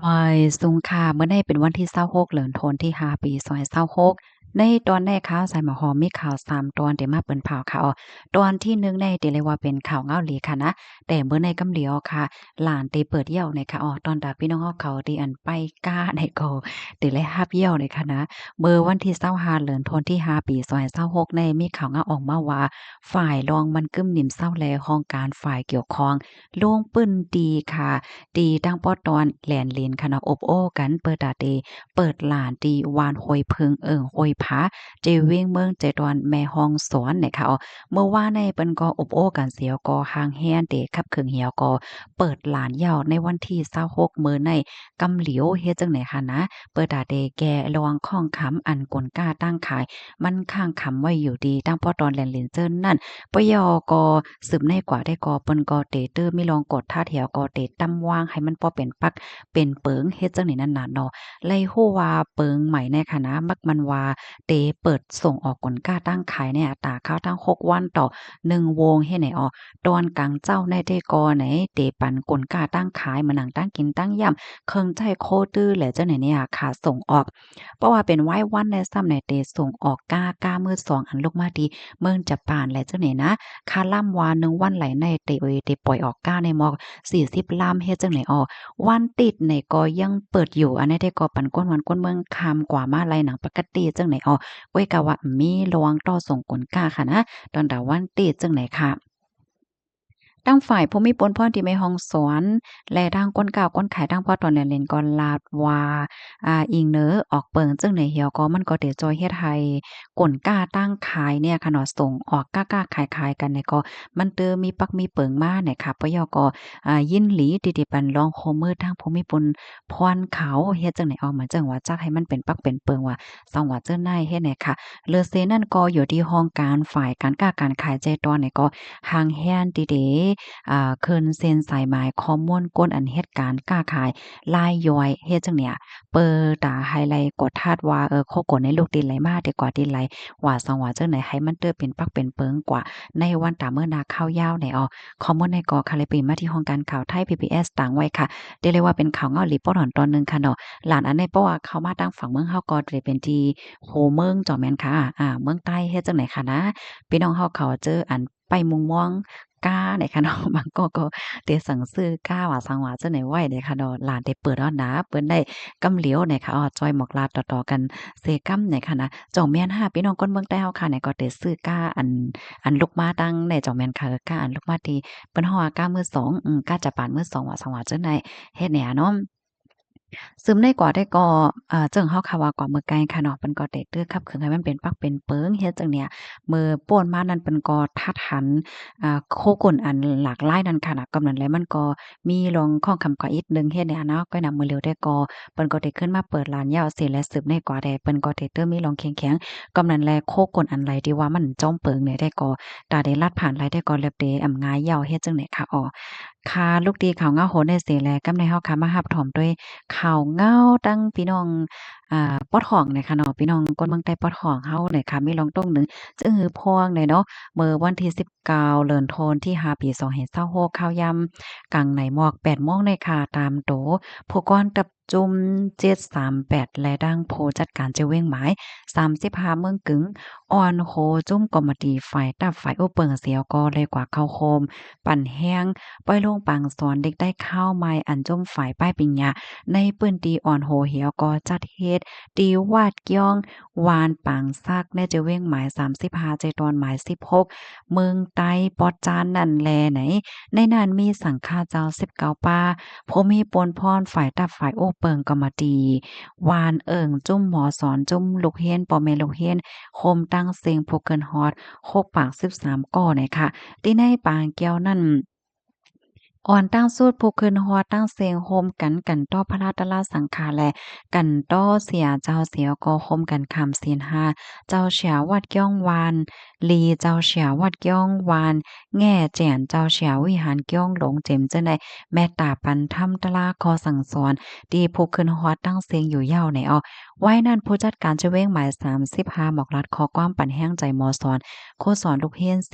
ມາຍສຸງຄ່າ ມື້ນີ້ເປັນວັນທີຊາວຫົກ ເດືອນທັນວາ ປີສອງພັນຊາວຫົກ ໃນຕອນນີ້ຂ່າວສາຍໝາກຫອມມີຂ່າວສາມຕອນທີ່ມາເປັນຂ່າວ. ຕອນທີໜຶ່ງນີ້ທີ່ເອີ້ນວ່າເປັນຂ່າວເຫງົາຫຼີຄ່ະນະ, ແຕ່ມື້ນີ້ກຳຫຼຽວຄ່ະ ລານທີ່ເປີດແລ້ວນະຄ່ະ. ອໍ ຕອນຕາພີ່ນ້ອງເຮົາເຂົາທີ່ອັນໄປກ້ານີ້ກໍທີ່ໄດ້ຮັບແລ້ວນະຄ່ະນະ. ເມື່ອວັນທີຊາວຫ້າ ເດືອນທັນວາ ປີສອງພັນຊາວຫົກນີ້ ມີຂ່າວເຫງົາອອກມາວ່າ ຝ່າຍລອງມັນກຶມນິມເຊົາ ແລະ ຫ້ອງການຝ່າຍກ່ຽວຂ້ອງ ລົງພື້ນທີ່ຄ່ະ ທີ່ທາງປອດຕອນແຫຼນລິນຄ່ະເນາະ ອົບໂອ້ກັນເປີດຕາເຕເປີດລານທີ່ວານຫ້ວຍເຜິ້ງ ເອີ່ງຫ້ວຍຜາ ເຈວຽງເມືອງ ເຈຕອນແມ່ຮ່ອງສອນນະຄ່ະ. ເມື່ອວານນີ້ເພິ່ນກໍອົບໂອ້ກັນເສຍ ກໍຮ່າງແຮງເຕຄັບເຄື່ອງເຫຍ ກໍເປີດລານແລ້ວໃນວັນທີຊາວຫົກ ມື້ນີ້ກຳຫຼຽວ ເຮັດຈັ່ງໃດຄ່ະນະ ເປີດຕາເຕແກ່ລອງຂອງຄຳ ອັນກົນຄ້າຕັ້ງຂາຍ ມັນຄ້າງຄຳໄວ້ຢູ່ທີ່ທາງປອດຕອນແຫຼນລິນເຈີນັ້ນ. ປະເຍົາກໍສືບໃນກວ່າໄດ້ກໍ ເພິ່ນກໍເຕເຕີມີລອງກົດທັດແຖວ ກໍເຕຕຳວາງໃຫ້ມັນພໍເປັນປັກເປັນເປິງ ເຮັດຈັ່ງນີ້ນັ້ນນະເນາະ. ໄລ່ຮູ້ວ່າເປິງໃໝ່ໃນຂະນະມັກມັນວ່າເຕເປີດສົ່ງອອກກົນຄ້າຕັ້ງຂາຍໃນອັດຕາເຂົ້າທັງຫົກວັນຕໍ່ໜຶ່ງໂມງເຮັດໃນອອກ ຕອນກາງເຊົ້າໃນເຕກໍໃນເຕປັນກົນຄ້າຕັ້ງຂາຍ ມານັ່ງຕັ້ງກິນຕັ້ງຢ້ຳ ເຄື່ອງໃຊ້ໂຄຕື້ ແລະ ຈັ່ງໃນນີ້ຄ່າສົ່ງອອກ ເພາະວ່າເປັນວາຍວັນແນະ ຊ້ຳໃນເຕສົ່ງອອກກ້າ ກ້າມືສອງອັນລຸກມາທີ່ເມືອງຈະປານ ແລະ ຈັ່ງໃນນະ ຄ່າລຳວ່າໜຶ່ງວັນໄຫຼໃນເຕເອີຍ ເຕປ່ອຍອອກກ້າໃນໝອກສີ່ສິບລຳ ເຮັດຈັ່ງໃນອອກ. ວັນຕິດໃນກໍຍັງເປີດຢູ່ ອັນໃນເຕກໍປັນຄົນວັນຄົນເມືອງຂ້າມກວ່າມາໄຫຼໜັງປະກະຕິ ຈັ່ງໃນອອກ ກ້ວຍກະວ່າມີລວງຕໍ່ສົ່ງກົນຄ້າຄ່ະນະ ຕອນດາວັນຕິດ ຈັ່ງໃນຄ່ະ. ທາງຝ່າຍຜູ້ມີປຸນພອນທີ່ແມ່ຮ່ອງສອນ ແລະ ທາງຄົນຄ້າຄົນຂາຍທາງພາກຕອນແຫຼນລິນກໍລາບວ່າ ອາ ອີງເໜີອອກເປິງ ເຊິ່ງໃນເຫຍກໍມັນກໍໄດ້ຊ່ອຍເຮັດໃຫ້ກົນຄ້າຕັ້ງຂາຍເນຍຄ່ະເນາະ ສົ່ງອອກຄ້າໆຂາຍໆກັນນີ້ກໍມັນເຕີມີປັກມີເປິງມານະຄ່ະ. ປະເຍົາກໍ ອາ ຍິນດີທີ່ໄດ້ປັນລອງໂຮມມືທາງຜູ້ມີປຸນພອນເຂົາ ເຮັດຈັ່ງໃດອອກມາ ຈັ່ງວ່າຈັດໃຫ້ມັນເປັນປັກເປັນເປິງວ່າ ສອງວ່າເຈີໃນເຮັດໃນຄ່ະ. ເຫຼືອເສນັ້ນກໍຢູ່ທີ່ຫ້ອງການຝ່າຍການຄ້າການຂາຍເຈຕອນນີ້ກໍຮ່າງແຮງທີ່ເດ ອາ ຂຶ້ນເຊັນສາຍໝາຍຂໍ້ມູນຄົນອັນເຮັດການຄ້າຂາຍລາຍຍ່ອຍ ເຮັດຈັ່ງເນຍ ເປີຕາໄຮໄລກວດທາດວ່າ ເອີ ໂຄກົນໃນລູກຕິນໄຫຼມາ ດີກວ່າຕິນໄຫຼ ວ່າສອງວ່າເຈີໃນ ໃຫ້ມັນເຕີເປັນປັກເປັນເປິງກວ່າໃນວັນຕາມື້ໜ້າຄາວຍາວໃນອອກ. ຂໍ້ມູນໃນກໍຄາເລປີມາທີ່ຫ້ອງການຂ່າວໄທ ພີບີເອສ ຕາງໄວ້ຄ່ະ ທີ່ເລີຍວ່າເປັນຂ່າວເຫງົາຫຼີປອດຫອນຕອນໜຶ່ງຄ່ະເນາະ. ລານອັນໃດ ເພາະວ່າເຂົ້າມາທາງຝັ່ງເມືອງເຮົາກໍຈະເປັນທີ່ຫົວເມືອງ ເຈົ້າແມ່ນຄ່ະ ອາ ເມືອງໃຕ້ ເຮັດຈັ່ງໃດຄ່ະນະ ພີ່ນ້ອງເຮົາເຂົາເຈີອັນໄປມຸງມອງກ້າໃດຄ່ະເນາະ ບາງກໍກໍເຕສັ່ງຊື້ກ້າວ່າສັງວ່າຈັ່ງໃດໄວ້ເດຄ່ະເນາະ. ລານເຕເປີດອອນນາ ເປີດໄດ້ກຳຫຼຽວໃດຄ່ະ ອອ ຈ່ອຍໝອກລາດຕໍ່ໆກັນເສກຳໃດຄ່ະນະ. ເຈົ້າແມ່ນຫາ ພີ່ນ້ອງຄົນເມືອງໃຕ້ເຮົາຄ່ະໃດ ກໍເຕຊື້ກ້າອັນ ອັນລຸກມາຕັ້ງໃດ ເຈົ້າແມ່ນຄ່ະ ກ້າອັນລຸກມາທີ່ເພິ່ນເຮົາວ່າກ້າມືສອງ ອື ກ້າຈະປານມືສອງວ່າສັງວ່າຈັ່ງໃດ ເຮັດແນວເນາະ. ສືບໃນກວ່າໄດ້ກໍ ເອີ ເຊິ່ງເຮົາຄາວ່າກວ່າເມື່ອໄກຄ່ະເນາະ ເພິ່ນກໍໄດ້ເຕີຂັບເຄື່ອງໃຫ້ມັນເປັນປັກເປັນເປິງ ເຮັດຈັ່ງເນຍ ເມື່ອປ່ນມານັ້ນເພິ່ນກໍທັດຫັນ ອາ ໂຄກົນອັນຫຼາກຫຼາຍນັ້ນຄ່ະນະ. ກໍນັ້ນແຫຼະ ມັນກໍມີລອງຂ້ອງຄຳກວ່າອີກໜຶ່ງ ເຮັດໃນອະນາຄົດນະ ມື້ເລັວໄດ້ກໍ ເພິ່ນກໍໄດ້ຂຶ້ນມາເປີດລານຍາວເສ ແລະ ສືບໃນກວ່າໄດ້ ເພິ່ນກໍໄດ້ເຕີມີລອງແຂງແຂງ ກໍນັ້ນແຫຼະ ໂຄກົນອັນໄລທີ່ວ່າມັນຈອມເປິງໃນໄດ້ກໍ ຕາໄດ້ລັດຜ່ານໄລໄດ້ກໍເລັບເຕອຳງາຍຍາວ ເຮັດຈັ່ງໃດຄ່ະ ອໍ ຄ່າ ລູກຕີຂ່າວເຫງົາໂຫໃນເສແລ ກຳໃນເຮົາຄ່ະ ມາຮັບຖອມດ້ວຍຂ່າວເຫງົາຕັ້ງພີ່ນ້ອງ ອາ ປອດຫ້ອງໃນຄ່ະເນາະ ພີ່ນ້ອງຄົນເມືອງໃຕ້ປອດຫ້ອງເຮົາໃນຄ່ະ ມີລອງຕົງໜຶ່ງ ຈຶງຮືພອງໃນເນາະ ເມື່ອວັນທີສິບເກົ້າ ເດືອນທັນວາ ປີສອງພັນຊາວຫົກ ຂ່າວຍາມກາງໃນໝອກແປດໂມງໃນຄ່ະ ຕາມໂຕ ຜູ້ກອນກັບ ຈຸ້ມເຈັດສາມແປດ ແລະ ດັ່ງຜູ້ຈັດການເຈວຽງໝາຍສາມສິບຫ້າ ເມືອງກຶງ ອ່ອນໂຮຈຸ້ມກຳມະຕີຝ່າຍຕັບຝ່າຍອຸເປິງເສຍກໍເລີຍກວ່າເຂົ້າໂຮມ ປັນແຮງ ປ່ອຍໂລງປາງສອນເດັກໄດ້ຄາວໃໝ່ ອັນຈຸ້ມຝ່າຍປ້າຍປິນຍາ ໃນພື້ນທີ່ອ່ອນໂຮເຫຍກໍຈັດເຮັດ ທີ່ວັດກ້ຽງ ວານປາງສັກ ໃນເຈວຽງໝາຍສາມສິບຫ້າ ເຈຕອນໝາຍສິບຫົກ ເມືອງໃຕ້ ປອດຈານນັ້ນແລໃນ ໃນນັ້ນມີສັງຄະເຈົ້າສິບເກົ້າປາ ຜູ້ມີປົນພອນ ຝ່າຍຕັບຝ່າຍອຸເປິງ ກຳມະຕີ ວານເອີ່ງ ຈຸ້ມໝໍສອນ ຈຸ້ມລູກຮຽນ ພໍ່ແມ່ລູກຮຽນ ໂຮມຕັ້ງເສັງຜູ້ຂຶ້ນຮອດ ຫົກປາກສິບສາມກໍໃນຄ່ະ ທີ່ໃນປາງແກ້ວນັ້ນ ອ່ອນຕັ້ງຊຸດຜູ້ຂຶ້ນຮອດຕັ້ງເສັງ ໂຮມກັນ ກັນຕໍ່ພະລາຕະລາສັງຄາ ແລະ ກັນຕໍ່ເສຍເຈົ້າເສຍກໍ ໂຮມກັນຄຳສິນຫ້າ ເຈົ້າເສຍວັດກ້ຽງວານ ລີ ເຈົ້າເສຍວັດກ້ຽງວານ ແງ່ແຈນ ເຈົ້າເສຍວິຫານກ້ຽງຫຼົງ ເຈັມເຈີໃນເມດຕາປັນທຳຕະລາຂໍ້ສັ່ງສອນ ທີ່ຜູ້ຂຶ້ນຮອດຕັ້ງເສັງຢູ່ເຍົາໃນອອກ ໄວ້ນັ້ນ ຜູ້ຈັດການເຈວຽງໝາຍສາມສິບຫ້າ ໝອກລັດຂໍ້ຄວາມປັນແຮງໃຈໝໍສອນ ຄູສອນລູກຮຽນເສ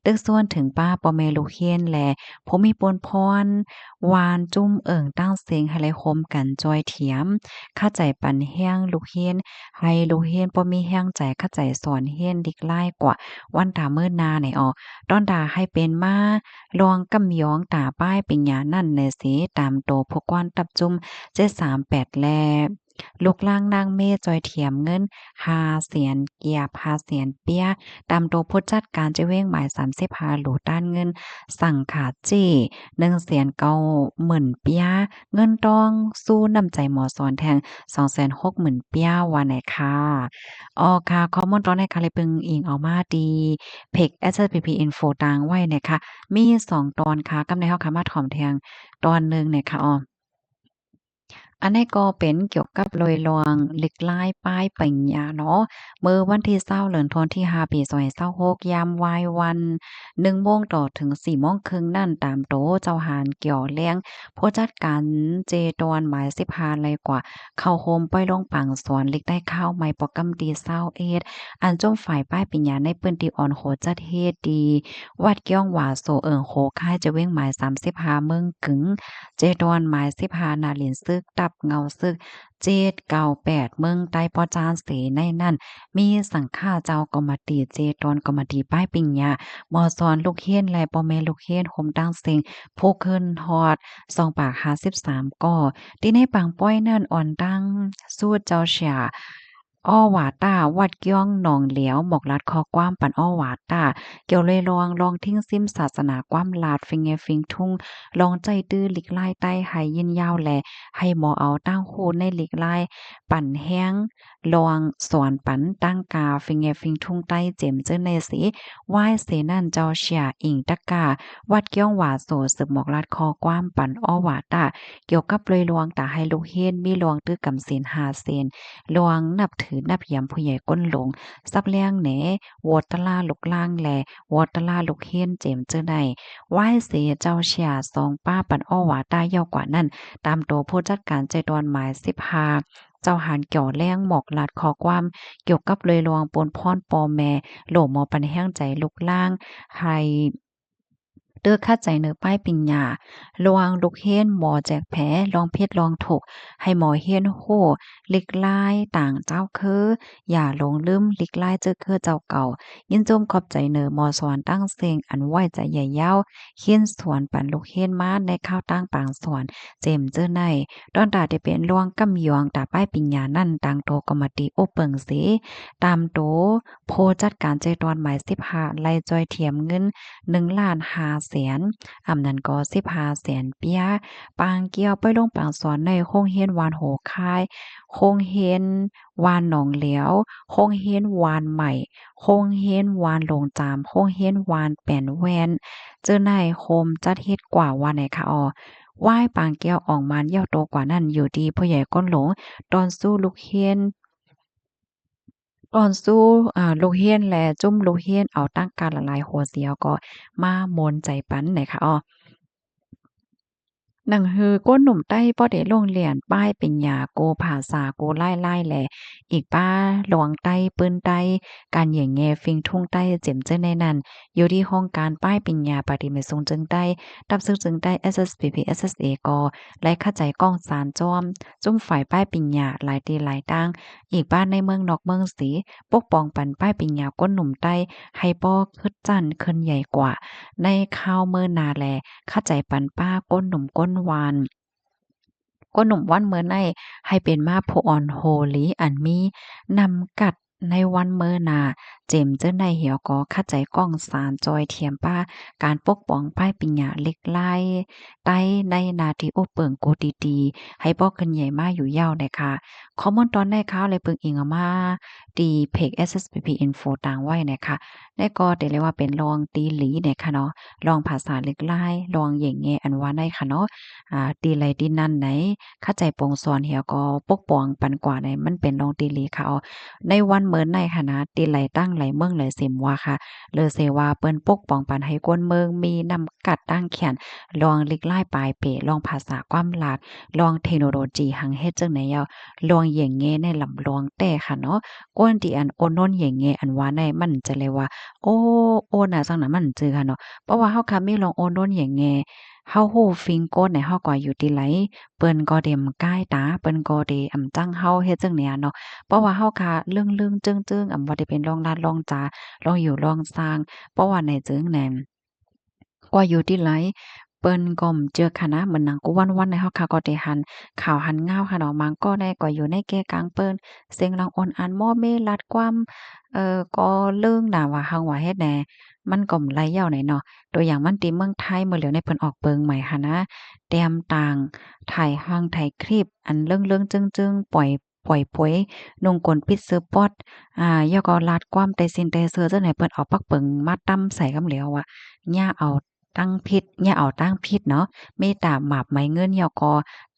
ຕຶກຊວນເຖິງປ້າພໍ່ແມ່ລູກຮຽນ ແລະ ຜູ້ມີປົນພ ອນ ວານຈຸ້ມເອີ່ງຕ່າງເສັງ ໃຫ້ໄດ້ໂຮມກັນຊ່ອຍຖຽມ ຂະຫຍາຍປັນແຮງລູກຮຽນ ໃຫ້ລູກຮຽນພໍມີແຮງໃຈຂະຫຍາຍສອນຮຽນລິກລາຍກວ່າວັນຕາມື້ໜ້າໃນອອກ ຕ້ອນຕາໃຫ້ເປັນມາລອງກຳຍອງຕາປ້າຍປີນຍານັ້ນແດ່ເສ ຕາມໂຕຜູ້ກວນຕັບຈຸ້ມເຈັດສາມແປດແລ ລູກລ້າງນາງເມ ຈ່ອຍຖຽມເງິນຫ້າແສນກຽບ ຫ້າແສນປຽ ຕາມໂຕຜູ້ຈັດການເຈເວັງໝາຍສາມສິບຫ້າ ຫຼູຕ້ານເງິນສັງຂາເຈ້ ໜຶ່ງແສນເກົ້າໝື່ນປຽ ເງິນຕ້ອງສູ້ນ້ຳໃຈໝໍສອນແທ່ງ ສອງແສນຫົກໝື່ນປຽ ວ່າແນ່ຄ່ະ. ອໍ ຄ່ະ ຂໍ້ມູນຕອນໃນ ຄ່ະ ໄດ້ເບິ່ງອີງເອົາມາທີ່ເພຈ ເອສເອສພີພີ ອິນໂຟ ຕາງໄວ້ແນ່ຄ່ະ ມີສອງຕອນຄ່ະ ກັບໃນເຮົາຄ່ະມາຖອມແທ່ງຕອນໜຶ່ງແນ່ຄ່ະ ອໍ ອັນນີ້ກໍເປັນກ່ຽວກັບໂດຍລວງລິກລາຍປ້າຍປະລິນຍາເນາະ ເມື່ອວັນທີຊາວ ເດືອນທັນວາທີຫ້າ ປີສອງພັນຊາວຫົກ ຍາມວາຍວັນ ໜຶ່ງໂມງຕໍ່ເຖິງສີ່ໂມງເຄິ່ງນັ້ນ ຕາມໂຕເຈົ້າຫານກ່ຽວແລງ ຜູ້ຈັດການເຈຕອນໝາຍສິບຫ້າ ໄດ້ກວ່າເຂົ້າໂຮມປ່ອຍລົງປາງສອນ ລິກໄດ້ຂ່າວໃໝ່ ໂປຣແກຣມທີຊາວເອັດ ອັນຈຸ້ມຝ່າຍປ້າຍປະລິນຍາໃນພື້ນທີ່ອ່ອນໂຮຈັດເຮັດທີ່ວັດກ້ຽງຫວາໂສ ເອີ່ງໂຮຄ້າຍ ເຈເວັງໝາຍສາມສິບຫ້າ ເມືອງກຶງ ເຈຕອນໝາຍສິບຫ້າ ນາລິນຊຶກ ຕັບເງົາຊຶກ ເຈັດເກົ້າແປດ ເມືອງໃຕ້ ປໍຈານເສ ໃນນັ້ນມີສັງຂາເຈົ້າ ກຳມະຕີເຈຕອນ ກຳມະຕີປ້າຍປະລິນຍາ ໝໍສອນ ລູກຮຽນ ແລະ ພໍ່ແມ່ລູກຮຽນ ໂຮມທັງເສັງ ຜູ້ຂຶ້ນຮອດສອງປາກຫ້າສິບສາມກໍ ທີ່ໃນປາງປ່ອຍນັ້ນ ອ່ອນຕັ້ງສູດເຈົ້າເຊຍ ອໍຫວາຕ້າ ວັດກ້ຽງໜອງຫຼຽວ ໝອກລັດຂໍ້ຄວາມປັນອໍຫວາຕ້າ ກ່ຽວໂດຍລວງ ລອງທິງຊິມສາສະໜາຄວາມລາດ ເຟງແງ່ເຟງທຸງ ລອງໃຈຕື້ລິກລາຍໃຕ້ໃຫ້ຍືນຍາວ ແລະ ໃຫ້ໝໍເອົາຕ່າງຮູ້ໃນລິກລາຍ ປັນແຮງລວງສອນປັນຕັ້ງກາ ເຟງແງ່ເຟງທຸງໃຕ້ ເຈັມເຈີໃນເສ ວາຍເສນັ້ນ ເຈົ້າເຊຍ ອິງຕະກາ ວັດກ້ຽງຫວາໂສ ສືບໝອກລັດຂໍ້ຄວາມປັນອໍຫວາຕ້າ ກ່ຽວກັບໂດຍລວງ ຕາໃຫ້ລູກຮຽນ ມີລວງຕື້ກຳສິນຫ້າເສັ້ນ ລວງນັບຖືນັບຫຽມຜູ້ໃຫຍ່ກົ້ນຫຼົງ ຊັບແລ້ງແໜ ໂຫວດຕະລາລູກລ້າງ ແລະ ໂຫວດຕະລາລູກຮຽນ ເຈັມເຈີໃນ ວາຍເສເຈົ້າເຊຍ ສອງປ້າປັນອໍຫວາຕ້າ ເຍົາະກວ່ານັ້ນ ຕາມໂຕຜູ້ຈັດການເຈຕອນໝາຍສິບຫ້າ ເຈົ້າຫານກ່ຽວແລງ ໝອກລັດຂໍ້ຄວາມ ກ່ຽວກັບໂດຍລວງ ປູນພອນພໍ່ແມ່ ໂຫຼໝໍປັນແຮງໃຈລູກລ້າງ ໃຫ້ ເຕີຂະຫຍາຍເນີປ້າຍປະລິນຍາ ລວງລູກຮຽນ ໝໍແຈກແຜ ລອງຜິດລອງຖືກ ໃຫ້ໝໍຮຽນຮູ້ລິກລາຍຕ່າງເຈົ້າຄື ຢ່າຫຼົງລືມລິກລາຍຈື່ຄືເຈົ້າເກົ່າ ຍິນຊົມຂອບໃຈເນີໝໍສອນຕັ້ງເສັງ ອັນໄວ້ໃຈໃຫຍ່ຍາວ ຮຽນສອນປັນລູກຮຽນມາໃນຄາວຕ່າງປາງສອນ ເຈັມເຈີໃນ ຕອນຕາທີ່ເປັນລວງກຳຍອງຕາປ້າຍປະລິນຍານັ້ນ ຕ່າງໂຕກໍມາຕີໂອ້ເປິງເສ ຕາມໂຕ ຜູ້ຈັດການເຈຕອນໝາຍສິບຫ້າ ໄດ້ຈ່ອຍຖຽມເງິນໜຶ່ງລ້ານຫ້າແສນ ອຳນັ້ນກໍສິບຫ້າແສນປຽ ປາງກ່ຽວໄປລົງປາງສອນໃນໂຮງຮຽນວານໂຮຄາຍ, ໂຮງຮຽນວານໜອງຫຼຽວ, ໂຮງຮຽນວານໃໝ່, ໂຮງຮຽນວານຫຼວງຈາມ, ໂຮງຮຽນວານແປນແວ່ນ ເຈີໃນໂຮມຈັດເຮັດກວ່າວ່າໃນຄະອໍ ວາຍປາງແກ້ວອອກມານເຍົາະໂຕກວ່ານັ້ນ ຢູ່ທີ່ຜູ້ໃຫຍ່ກົ້ນຫຼົງ ຕອນສູ້ລູກຮຽນ ຕອນສູ້ ອາ ລູກຮຽນ ແລະ ຈຸ້ມລູກຮຽນເອົາຕັ້ງການຫຼາຍໆໂຮເຊຍກໍມາມົນໃຈປັນໃນຄະອໍ ໜັງສືກົ້ນໜຸ່ມໃຕ້ ບໍ່ໄດ້ລົງລຽນ ປ້າຍປັນຍາ ກູພາສາ ກູລາຍລາຍ ແລະ ອີກປ້າລວງໃຕ້ ປືນໃຕ້ ການແຍງແຍຝິງທຸງໃຕ້ ເຈັມເຈີໃນນັ້ນ ຢູ່ທີ່ຫ້ອງການປ້າຍປັນຍາ ປາກເຕເມຊຸງເຈີງໃຕ້ ຕັບຊຶກເຈີງໃຕ້ ເອສເອສພີພີ ເອສເອສເອ ກໍໄດ້ຂະຫຍາຍກ້ອງສານຈ້ອມ ຈຸ້ມຝ່າຍປ້າຍປັນຍາ ຫຼາຍທີ່ຫຼາຍຕ່າງ ອີກບ້ານໃນເມືອງນອກເມືອງສີ ປົກປ້ອງປັນປ້າຍປັນຍາກົ້ນໜຸ່ມໃຕ້ ໃຫ້ບໍ່ຄຶດຊັ້ນຂຶ້ນໃຫຍ່ກວ່າ ໃນຄາວມື້ໜ້າ ແລະ ຂະຫຍາຍປັນປ້າກົ້ນໜຸ່ມກົ້ນວານ ກົ້ນໜຸ່ມວັນເມີໃນ ໃຫ້ເປັນມາຜູ້ອ່ອນໂຮລີ ອັນມີນ້ຳກັດໃນວັນເມີໜ້າ ເຈັມເຈີໃນເຫວກໍຂະຫຍາຍກ້ອງສານຈ່ອຍຖຽມປ້າ ການປົກປ້ອງປ້າຍປັນຍາເຫຼັກລາຍໃຕ້ ໃນໜ້າທີ່ໂອ້ເປິງກູຕີໆ ໃຫ້ບໍ່ຂຶ້ນໃຫຍ່ມາຢູ່ຍາວໃນຄະ ຂໍ້ມູນຕອນໃນຄາວ ແລະ ເບິ່ງອີງເອົາມາ ທີ່ເພຈ ເອສເອສພີພີ ອິນໂຟ ຕາງໄວ້ນະຄະ ແລະ ກໍໄດ້ເລີຍວ່າເປັນລອງຕີຫຼີນະຄະເນາະ ລອງພາສາເຫຼັກລາຍ ລອງແຍງແຍ ອັນວ່າໃນຄະເນາະ ອາ ຕີໄຫຼຕີນັນໃນ ຂະຫຍາຍປົງສອນເຫວກໍປົກປ້ອງປັນກວ່າໃນ ມັນເປັນລອງຕີຫຼີຄະເອົາ ໃນວັນເມີໃນຄະນະ ຕີໄຫຼຕັ້ງໄຫຼເມືອງໄຫຼເສມວ່າຄະ ຫຼືເສວ່າເພິ່ນປົກປ້ອງປັນໃຫ້ຄົນເມືອງມີນ້ຳ ກາດຕັ້ງຂຽນ ລອງລິກລາຍປາຍເປ ລອງພາສາຄວາມລາດ ລອງເທັກໂນໂລຈີ ຫັງເຮັດຈັ່ງໃດເອົາ ລອງແຍງແຍໃນລຳລອງແຕ່ຄະເນາະ ກ່ອນທີ່ອັນໂອ້ນົນແຍງແຍອັນວ່າໃນ ມັນຈະເລີຍວ່າ ໂອ້ ໂອ້ນາ ຈັ່ງນັ້ນມັນຈື່ຄະເນາະ ເພາະວ່າເຮົາຄະມີລອງໂອ້ນົນແຍງແຍ ເຮົາຮູ້ຝິງກົດໃນເຮົາກໍຢູ່ທີ່ໄຫຼ ເພິ່ນກໍເດມກ້າຍຕາ ເພິ່ນກໍເດອຳຈັງເຮົາເຮັດຈັ່ງນີ້ເນາະ. ເພາະວ່າເຮົາກະເລື່ອງໆເຈີງໆ ອຳວ່າໄດ້ເປັນລອງລາດລອງຈາ ລອງຢູ່ລອງສ້າງ ເພາະວ່າໃນເຈີງແນມ ກວ່າຢູ່ທີ່ໄຫຼ ເພິ່ນກໍເຈີກຫັ້ນນະ ເໝືອນໜັງກູວັນໆໃນເຮົາຄະກໍໄດ້ຫັນຂ່າວຫັນງາວຫັ້ນເນາະ ມັງກໍໄດ້ກວ່າຢູ່ໃນເຂດກາງເພິ່ນ ສຽງດັງໂອນອານ ມໍເມລາດຄວາມ ເອີ ກໍເລື່ອງນາວ່າຫັງວ່າເຮັດແດ່ ມັນກໍໄຫຼຍາວໃນເນາະ. ຕົວຢ່າງມັນທີ່ເມືອງໄທ ມື້ຫຼຽວໃນເພິ່ນອອກເບິ່ງໃໝ່ຫັ້ນນະ ແຕ້ມຕ່າງ ຖ່າຍຮັງຖ່າຍຄລິບ ອັນເລື່ອງໆເຈີງໆ ປ່ອຍ ປ່ອຍປົວ ນຸ່ງກົນປິດເສື້ອປອດ ອາ ແລ້ວກໍລາດຄວາມແຕ່ສິ້ນແຕ່ເສື້ອ ຈັ່ງໃດເພິ່ນເອົາປັກປຶງມາຕຳໃສ່ກຳແລ້ວວ່າ ຢ່າເອົາຕັ້ງຜິດ ຢ່າເອົາຕັ້ງຜິດເນາະ ມີຕາມາບໄໝເງິນ ແລ້ວກໍ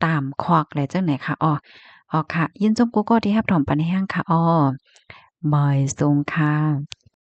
ຕາມຄວັກແຫຼະ ຈັ່ງໃດຄະ. ອໍ ອໍ ຄະ ຍິນຊົມກູກໍທີ່ຮັບຖອມປັນແຮງຄະ. ອໍ ໝາຍສູງຄະ.